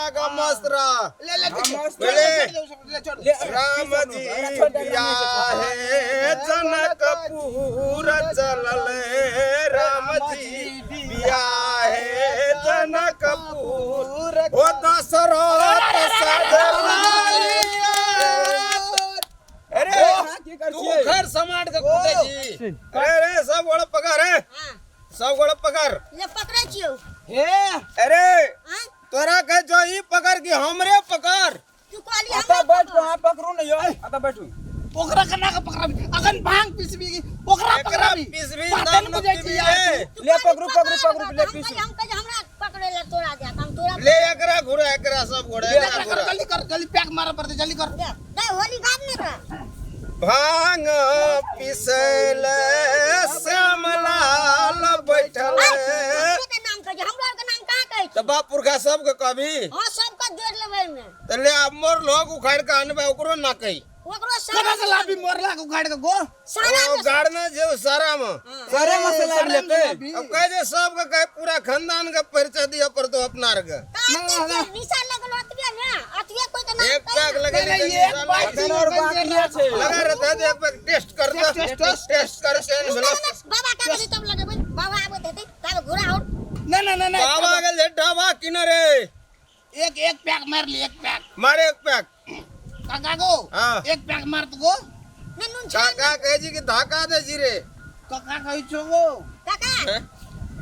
आगा मस्त रह। ले ले बोले। ले छोड़ दे। राम जी बियाहे जनकपुर चलले, राम जी बियाहे जनकपुर, ओ दशरथ सजलाली। अरे की कर तू छियै? घर समाट के कूदे छी। अरे रे, सब गोड़ा पकड़ रे, सब गोड़ा पकड़। ले पकड़ै छियौ। हे। अरे आँय? तोरा के जो ई पकड़ कि हमरे पकड़। तू कहली अतः हमरा बैठ पकड़। अहाँ पकड़ू ने यौ, अतः बैठू। ओकरा कना के पकड़ाबी? अखन भांग पिसबी की ओकरा एकरा पकड़ाबी? पिसबी बाते तब ने न बुझै छी पीबी यार। रे। तू ले कहली पकड़ू, पकड़ू, पकड़, पकड़ू, ले हम पीसू। कहली, हम कहली हमरा पकड़े ला तोरा दे, हम तोरा ले एकरा घुरा, एकरा सब घोड़ा, ले एकरा कर, घुरा। जल्दी कर, जल्दी पैक मारे पड़तै, जल्दी कर। दे दे, होली गाब ने का। भांग पिसैले श्यामलाल बैठल। हमरो के नाम कहै छै, हमरा आर के नाम कहाँ कहै तऽ छै? बाप पुरखा सबके कहबी। हां, सबके जोड़ लेबै में। तऽ ले आब मोर लोग उखाड़ के अनबै, ओकरो ना कही। ओकरो कना सारा से लाबी मोरला के उखाड़ के गो? सारा ओ गाड़ने जे सारा में। सारे मसाला सारे लेते। लाबी। अब कहे जे सबके कहे, पूरा खानदान के परिचय दिया पड़तो अपना आर के। निशा लगल ओतबे ने, अतबे कोई के नाम एक कही पैक ना। लगे। नहीं, नहीं, एक बाइक अखन और बाकी छै। लगा रहता है तो एक पैक टेस्ट कर दो। टेस्ट, टेस्ट, टेस्ट कर के ना, भेलो। ना, बाबा का करी तब लगेबै, बाबा आबैत हेतै तब घुरा और। ना ना ना ना। बाबा गेल जे ढाबा किनरे। एक एक पैक मार ली, एक पैक। मारे एक पैक। काका गो। हाँ। एक पैक मार तो गो। ने नून छान। काका कहे जी कि धक्का दे जी रे। काका कहै छौ गो। काका, हैं?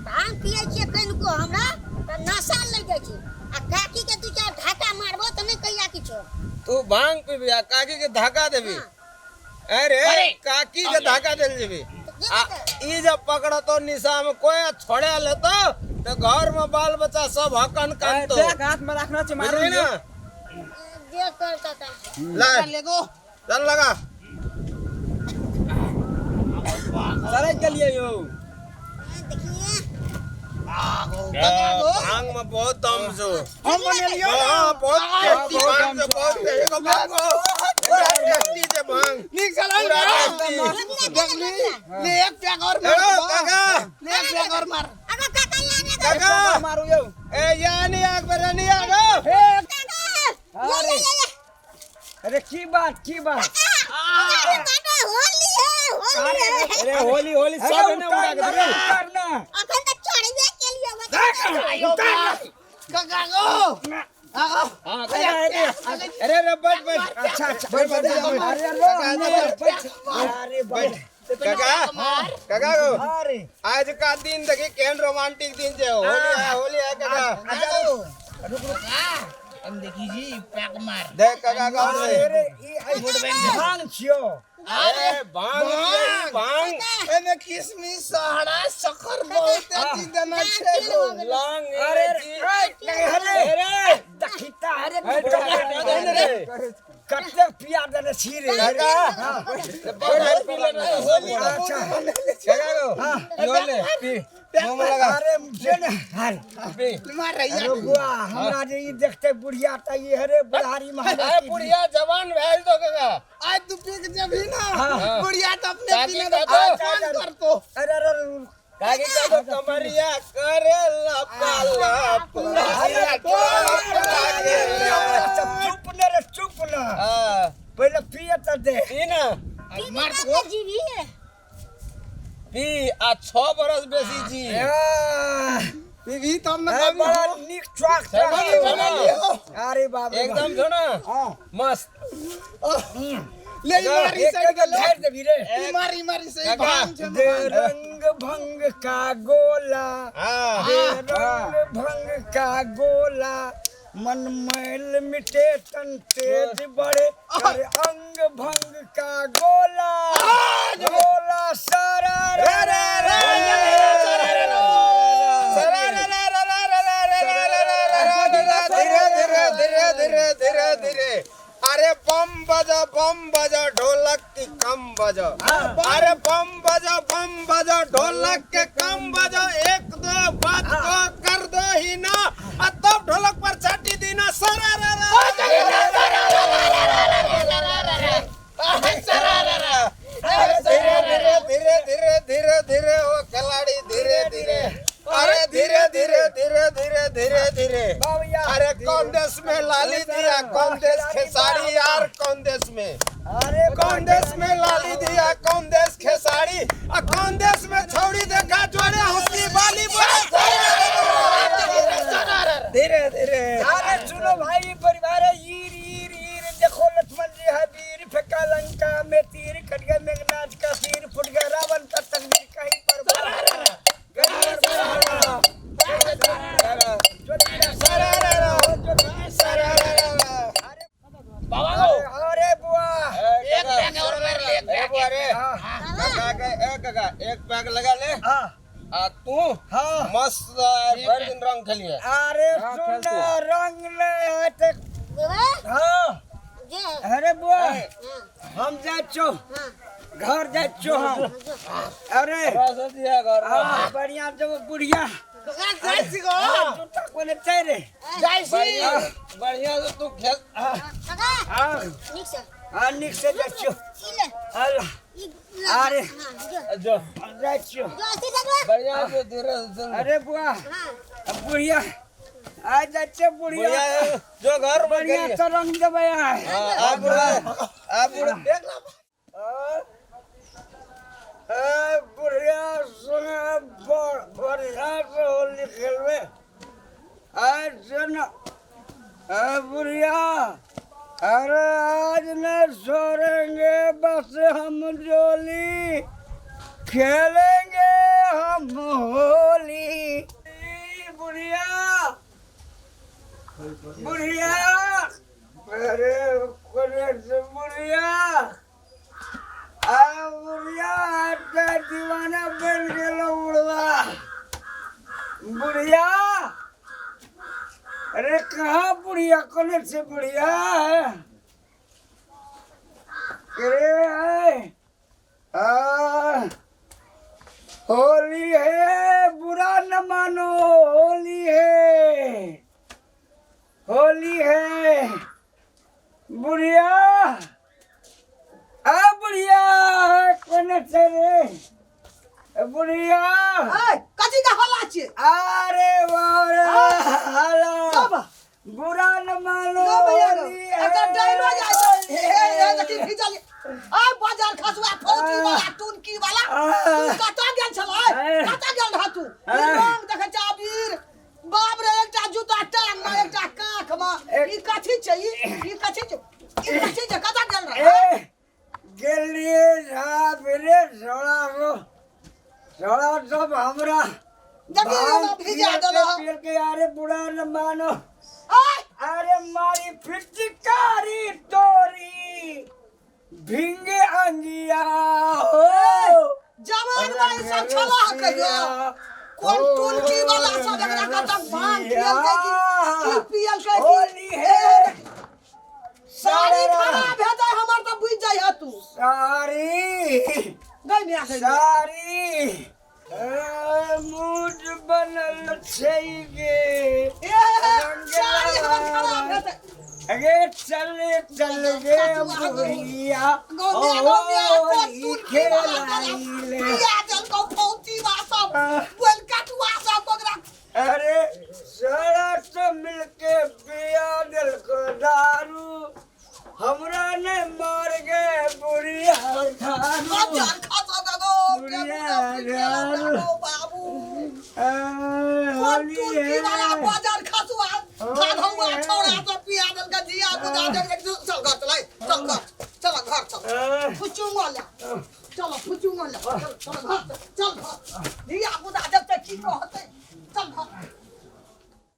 भांग पियै छियै कनिको हमरा तऽ नशा लागि जाइ छै, आ काकी के दू चारि धक्का मारबो तऽ नहि कहिया किछो। तू भांग पीबी आ काकी के धक्का देबी? हाँ। अरे अरे। काकी के धक्का देल जेबी। तऽ जेबै आ तऽ। ई जब पकड़तो निशा में कोई छोड़े लेतो तो घर में बाल बच्चा सब हकन कानतो। देख, हाथ में रखना छै, मारू बुझली ना? जे कर काका। ले। ले गो। चल लगा। सड़क गेलियै यौ। देखिए। आगो काका गो। भांग में बहुत दम छो। हम बनेलियो ना। हाँ, बहुत टेस्टी बहुत भांग दम छो, बहुत टेस्टी भांग हो। पूरा टेस्टी छै भांग। नीक चलल। पूरा ना। टेस्टी। देखली, ले एक पैक और मार। हेलो काका। ले एक पैक और मार। अगर काका यार ने काका। मारू यौ। ए या नहीं आग पर नहीं आग। काका ये ये ये ये। अरे की बात, की बात? अरे काका, होली है, होली है। अरे होली होली सब ने उड़ा के दे। करना। अखन तक चढ़बे केलिए बता। आयो बा। काका गो। आगो। हां काका, अरे अरे अरे बैठ बैठ। अच्छा अच्छा। बैठ बैठ बैठ। अरे रो, बैठ। अरे बैठ। बैठ। काका, काका गो। अरे आज का दिन देखी केहन रोमांटिक दिन छै, होली है, होली है काका। आगो। रुक रुक आ। हम देखी जी पैक मार। देख काका गो। अरे ई आई भांग छियो। अरे भांग पियै, भांग। एमे किशमिश सहारा शक्कर बहुत चीज देना छै गो। लौंग अरे इलायची। नहीं हले। अरे दखिता अरे अरे कते पिया देने छी रे। काका बहुत पी लेना। होली के अच्छा। मूड बनले छै। काका गो यो ले पी, मुंह में लगा। अरे जे ने अरे पी। मार रही अरे बुआ, हमरा जे ई देखते बुढ़िया त ई हरे बुढ़ारी में हमरा अरे बुढ़िया जवान भेल तो काका। आज तू पी के जब ही ना हाँ। बुढ़िया तो अपने काकी पीने का तो तो- फोन कर तो। अरे अरे अरे, काकी का तो कमरिया करेला पाला अरे पाला। चुप न रे, चुप न। हाँ। पहिले पिए त दे। पी ना। मार पीबी को। तऽ जीवी है। पी आ 6 बरस बेसी जी। पीबी तब न अरे कभी। बड़ा नीक चौक। छो ना, छो ना। अरे बाप रे। एकदम छो ना। हां। मस्त। ले ई मारी एक साइड के के ले। ढेर देबी रे। ई मारी मारी से काका, भांग छै। दे रंग भंग का गोला। हाँ। दे रंग भंग का गोला, मन मैल मिटे तन तेज बढ़े, अरे अंग भंग का गोला, गोला सारा रे रे रे रे धीरे धीरे धीरे धीरे धीरे धीरे, अरे बम बजा बम बजा ढोलक की कम बजा, अरे बम बजा बम बजा ढोलक के कम बजा, एक दो बात को कर दो ही ना आ तब ढोलक पर चाटी दीना सरा रा रा धीरे धीरे धीरे धीरे धीरे धीरे ओ खिलाड़ी धीरे धीरे, अरे धीरे धीरे धीरे धीरे धीरे धीरे। बाबैया। अरे अरे कौन देश में लाली दिया, कौन देश खेसारी यार, कौन देश में, अरे कौन देश में लाली दिया, कौन देश खेसारी, आ कौन देश में छौड़ी देखा जोड़े हंसी वाली। धीरे धीरे। अरे सुनो भाई परिवार है, ईर ईर ईर देखो लक्ष्मण जी है वीर, फेंका लंका में तीर, कट गया मेघनाथ का सिर, फुट गया रावण का तकदीर, कहीं पर अरे बुआ, एक पैग और मार ले, एक पैग। अरे हाँ काका के, ए काका एक पैग लगा ले। हाँ आ तू हाँ मस्त भर दिन रंग खेलिए। अरे हाँ, सुन खेलते हैं। रंग ले आते। देवा हाँ जे। अरे बुआ, हाँ हम जाए छो हाँ घर जाए छो हम। अरे घर हाँ बढ़िया जब बुढ़िया जाइ छी गो। हाँ, जूता कोने छै रे? जाइ छी। बढ़िया से तू खेल। हाँ काका हाँ नीक से। हाँ निक से जाइ छो। ई ले। अल्लाह ई ले। अरे। हाँ जो। जो जाइ छो। जो ऐसे लगवा। बढ़िया से धीरे से। अरे बुआ हाँ अब बुढ़िया आ जाइ छै बुढ़िया। बढ़िया जो घर में बढ़िया खेलिए। तो रंग देबै आइ। हाँ, आ बुढ़ा आ बुढ़ा देख ला। ए बुढ़िया सुने बढ़िया से होली खेलबे आज सुन। ए बुढ़िया, अरे आज न छोड़ेंगे बस हम जोली, खेलेंगे हम होली। ई बुढ़िया बुढ़िया, अरे कोने से बुढ़िया, आ बुढ़िया आता दीवाना बन गेलो बुढ़वा। बुढ़िया, अरे कहाँ बुढ़िया, कोने से बुढ़िया है? अरे है आ, होली है, बुरा न मानो, होली है, होली है। बुढ़िया आ बुढ़िया कोने से रे बुढ़िया? ए कथी के हल्ला छियै? अरे बाप रे, तब बुरा न मानो, गो भैया गो। होली है। एकर डाइलो जाइ छै। हे हे हे देखी भिजल। आ बाजार खसुआ फौजी वाला टुनकी वाला तू कतऽ गेल छलै? कतऽ गेल रह तू? ई रंग देखै छै अबीर, बाप रे, एकटा जूता टांग मे, एकटा कांख मे, ई कथी छै? ई ई कथी छै? ई कथी छै? कतऽ गेल रह? ए गेलिए झाबरे झोड़ा रो झोड़ा सब हमरा देखी भांग भिजा पिए के देलह। पिए के। अरे बुरा न मानो, आय अरे मारी फिटकारी तोरी भिंगे अंगिया हो। जवान में ई सब छलाह कहियो? कोन टुनकी वाला सब एकरा कतऽ भांग पियलकै की की पियलकै की? होली है। साड़ी खराब हेतै हमर तऽ बुझि जाइ तू। साड़ी गई मिया गई। साड़ी मूड बनल छै गे। ए साड़ी हमर खराब हेतै। अगे चल चल गे बुढ़िया, गौ मिया गौ मिया, कोन होली टुनकी वाला खेलाइले। पिया देलकौ फौजी वा सब बोल कटुआ सब ओकरा। अरे सारा तो मिलके पिया देलको दारू, हमरा ने मार गे बुढ़िया थारू। बाजार खसो गो बुढ़िया दारू। बाबू कोन होली टुनकी वाला है। बाजार खसुआ भागौआ छौड़ा सब पिया देलकै धिया पुता देलकै। चल घर चल, चल घर चल, घर चल, फुचुंगो ले चलो, फुचुंगो ले चल, चल घर चल, घर धिया पुता।